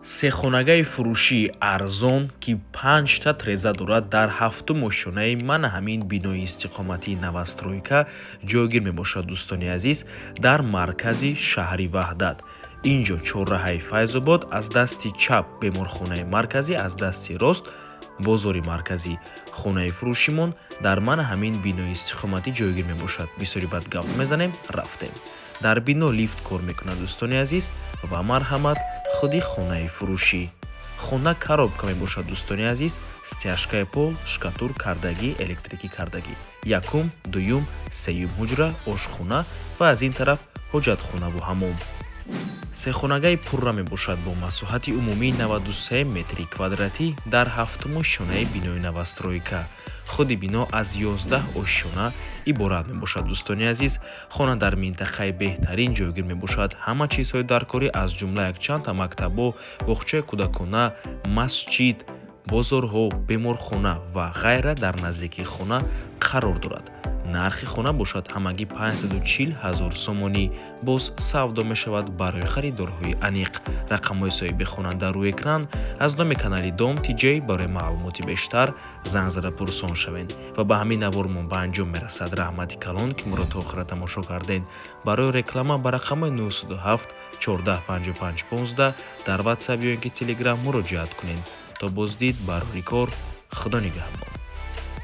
Сехонагаи фурӯшии арзон, ки панҷта треза дорад, дар ҳафтум ошёнаи мана ҳамин бинои истиқоматии новостройка ҷойгир мебошад, дӯстони азиз, дар маркази шаҳри Ваҳдат. Ин ҷо чорраҳаи Файзобод, аз дасти чап беморхонаи марказӣ, аз дасти рост бозори марказӣ. Хонаи фурӯшимон дар мана ҳамин бинои истиқоматӣ ҷойгир мебошад. Бисёри бад гап мезанем, рафтем. Дар бино лифт кор мекунад, дӯстони азиз, ва марҳамат, худи хонаи фурӯшӣ. Хона коробка мебошад, дӯстони азиз, стяжкаи пол, штукатур кардагӣ, электрикӣ кардагӣ. Якум, дуюм, сеюм ҳуҷра, ошхона ва аз ин тараф ҳоҷатхонаву ҳамом. Сехонагаи пурра мебошад бо масоҳати умумии 93 метри квадратӣ дар ҳафтум ошёнаи бинои новостройка. Худи бино аз 11 ошёна иборат мебошад, дӯстони азиз. Хона дар минтақаи беҳтарин ҷойгир мебошад. Ҳама чизҳои даркорӣ, аз ҷумла якчандта мактабҳо, боғчаи кӯдакона, масҷид, бозорҳо, беморхона ва ғайра дар наздикии хона қарор дорад. Нархи хона бошад ҳамагӣ 540 ҳазор сомонӣ, боз савдо мешавад. Барои харидорҳои аниқ рақамҳои соҳиби хона дар рӯи экран. Аз номи канали Дом Тиҷей барои маълумоти бештар занг зада пурсон шавед. Ва ба ҳамин навормон ба анҷом мерасад. Раҳмати калон, ки моро то охира тамошо кардед. Барои реклама ба рақамҳои 907 14 55 15 дар Ватсап ё ин ки Телеграм муроҷиат кунед. То боздид, барори кор, Худо нигаҳбон.